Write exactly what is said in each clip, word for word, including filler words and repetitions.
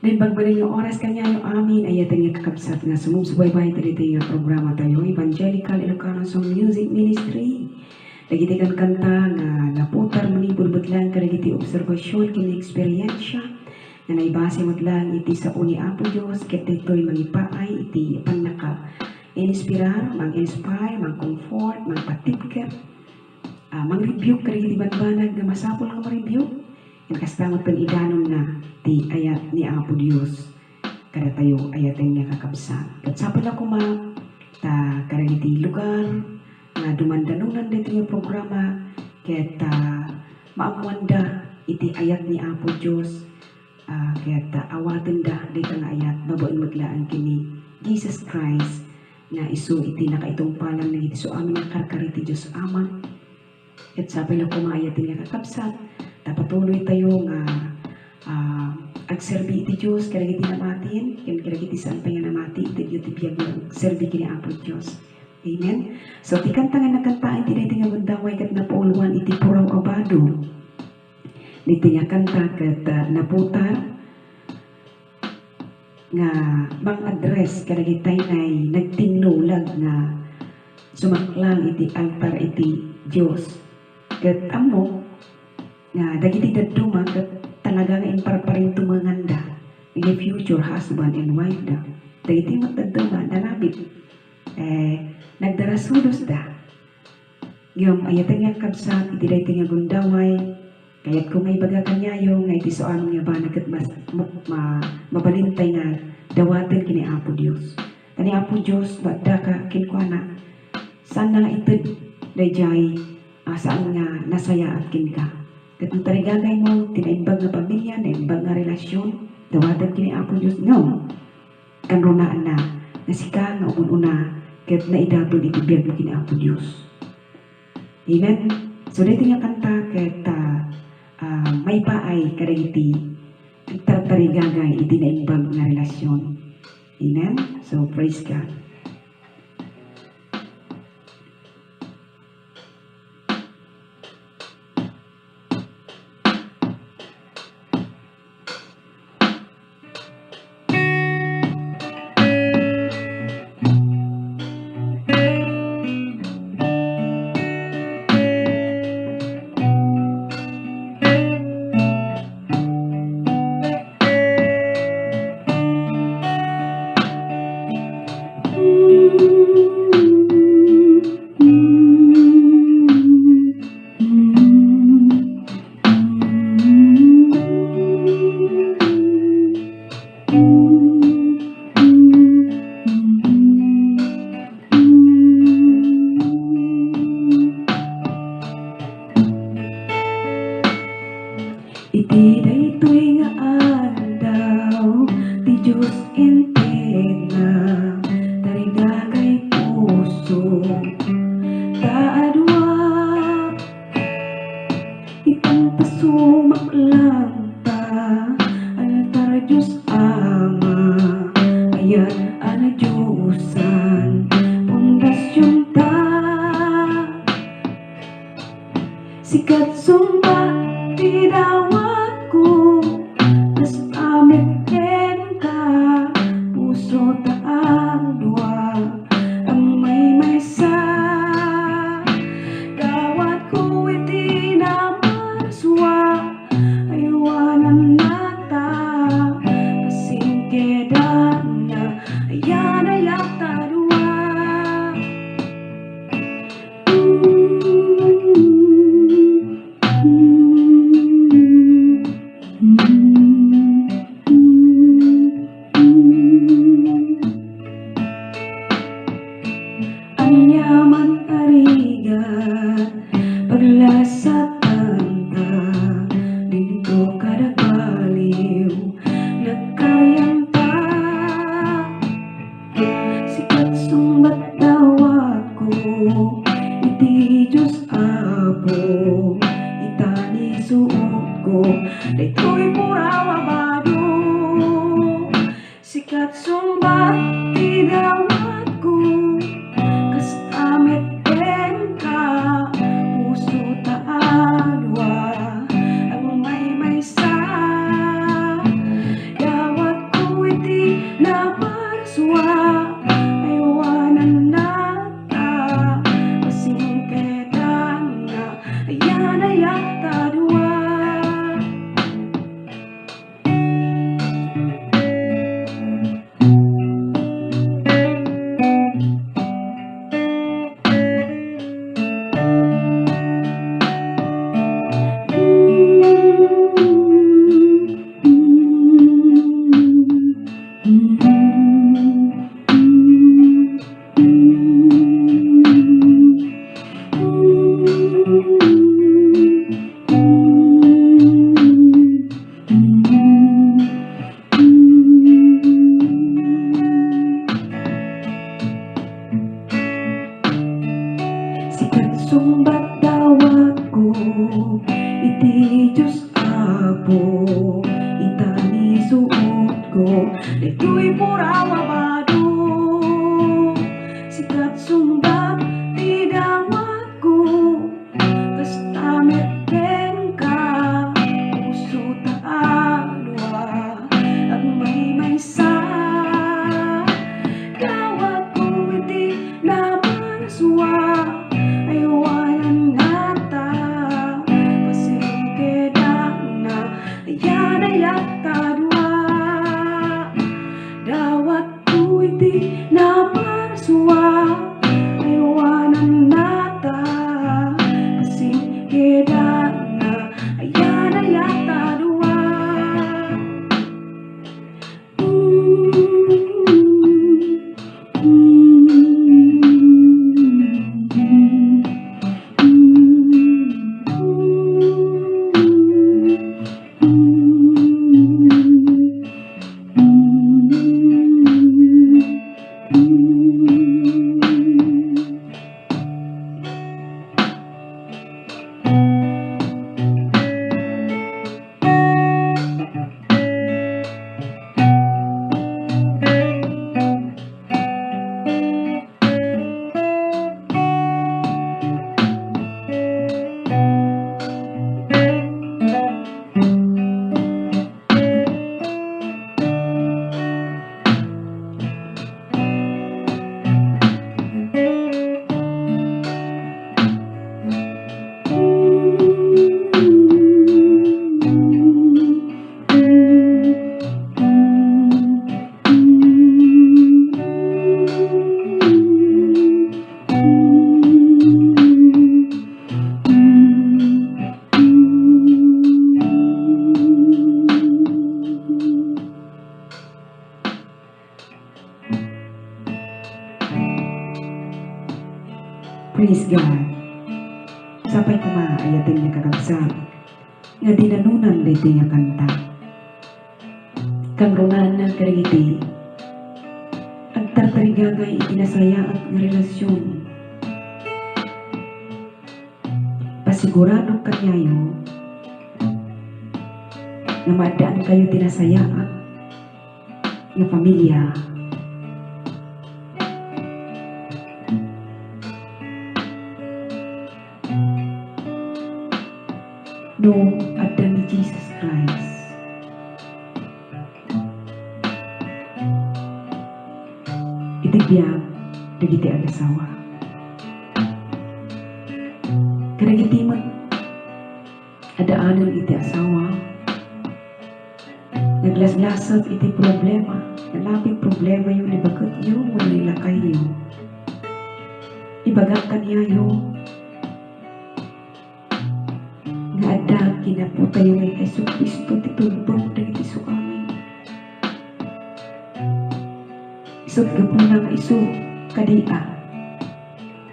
Naimbag manen nga oras kaniayo amin, ay-ayaten nga kakabsat nga sumubsubaybay kadaytoy nga programa tayo, Evangelical Ilocano Song Music Ministry. Dagiti kankanta nga naputar manipud met laeng kadagiti obserbasion ken eksperensia nga naibase met laeng iti sao ni Apo Dios, ket daytoy mangipaay iti pannaka-inspirar, mang-inspire, mang-comfort, mangpatibker, ah, mang-rebuke kadagiti banbanag nga masapul nga ma-rebuke. Ken kasta met ti idanonna ti ayat ni Apo Dios kadatayo, ay-ayaten nga kakabsat. Ket sapay la koma ta kadagiti lugar nga dumandanonan daytoy nga programa ket, ah, maammoanda iti ayat ni Apo Dios, ah, ket, ah, awatenda dayta nga ayat babaen met laeng ken ni Jesus Christ nga isu iti nakaitungpalan dagiti su amin nga karkari ti Dios Ama. Ket sapay la koma, ay-ayaten nga kakabsat, ta patuloytayo nga, ah, agserbi iti Dios kadagiti namatin ken kadagiti saan pay nga namati iti, iti biag nga agserbi ken ni Apo Dios. Amen. So, ti kanta nga nakantaen ti daytoy nga gundaway ket napauluan iti Puraw a Bado. Daytoy nga kanta ket, ah, naputar nga mang-address kadagitay nga nagtinnulag nga sumaklang iti altar iti Dios. Ket ammok nga dagiti dadduma ket talaga nga imparparintumenganda iti future husband and wife da. Dagiti met dadduma, nalabit, eh, nagdarasudosda. Ngem ay-ayaten nga kakabsat, iti daytoy nga gundaway, kayatko nga ibaga kaniayo nga iti su amin nga banag ket mas, ma-, ma-, mabalintay nga dawaten ken ni Apo Dios. Ta ni Apo Dios, no addaka kenkuana, saanna nga ited daydiay, ah, saan nga nasayaat kenka. Ket no tarigagaymo ti naimbag nga pamilia, naimbag nga relasion, dawaten ken ni Apo Dios, ngem kanrunaanna nga sika nga umun-una ket naidaton iti biagmo ken ni Apo Dios. Amen. So, daytoy nga kanta ket, ah, ah, maipaay kadagiti agtartarigagay iti naimbag nga relasion. Amen. So, praise God. Ditoy purawa bado, sikat sungbat ti dawatko. Kasta met kenka, puso ta a dua, agmaymaysa. Dawatko iti naparsua, aywananna ta, pasensiana, ayan-ayat ta dua. Dawatko iti naparsua, aywananna ta, pasensiana, ayan-ayat ta dua. Praise God. Sapay koma, ayaten nga kakabsat, nga dinanunan daytoy nga kanta. Kangrunaan kadagiti agtartarigagay iti nasayaat nga relasyon. Pasiguradok kaniayo nga maaddaankayo ti nasayaat nga pamilya no adda ni Jesus Christ iti biag dagiti agasawa. Kadagiti met a daanen iti asawa, naglaslasat iti problema, nalapit problemayo ni baketyo wenno ni lakayyo. Ibagak kaniayo nga adda kinapotayo ni Jesu-Cristo ti tulbeng dagiti suamin. Isut' gapuna nga isu kadi a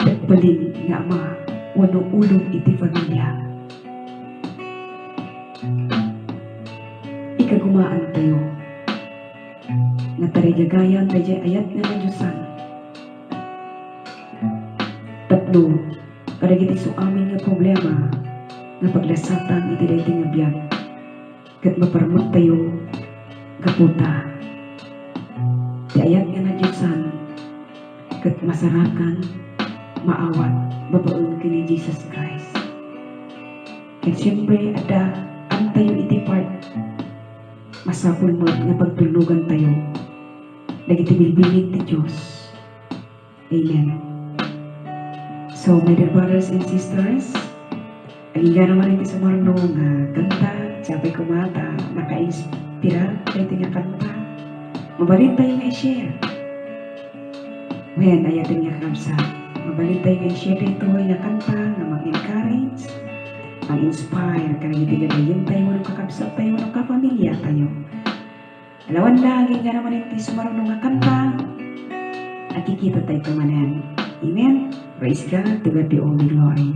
nagbalin nga ama wenno ulo iti familia. Ikagumaantayo nga tarigagayan daydiay ayat nga nadiosan tapno kadagiti suamin nga problema nga paglasatan iti daytoy nga biag. Ket maparmektayo gapu ta ti ayat nga nadiosan ket masarakan maawat babaen ken ni Jesus Christ. Ket siempre, adda antayo iti part. Masapul met nga pagtulnogantayo dagiti bilbilin ti Dios. Amen. So, my dear brothers and sisters, agingga manen ti sumarno nga kanta, sapay koma ta naka-inspira daytoy nga kanta. Mabalintayo nga i-share. Wen, ayaten nga kakabsat, mabalintayo nga i-share daytoy nga kanta nga mang-encourage, mang-inspire kadagiti gagayyemtayo wenno kakabsattayo wenno kapamiliatayo. Alawan la, agingga manen ti sumarno nga kanta. Agkikitatayo manen. Amen. Praise God. To God be all the glory.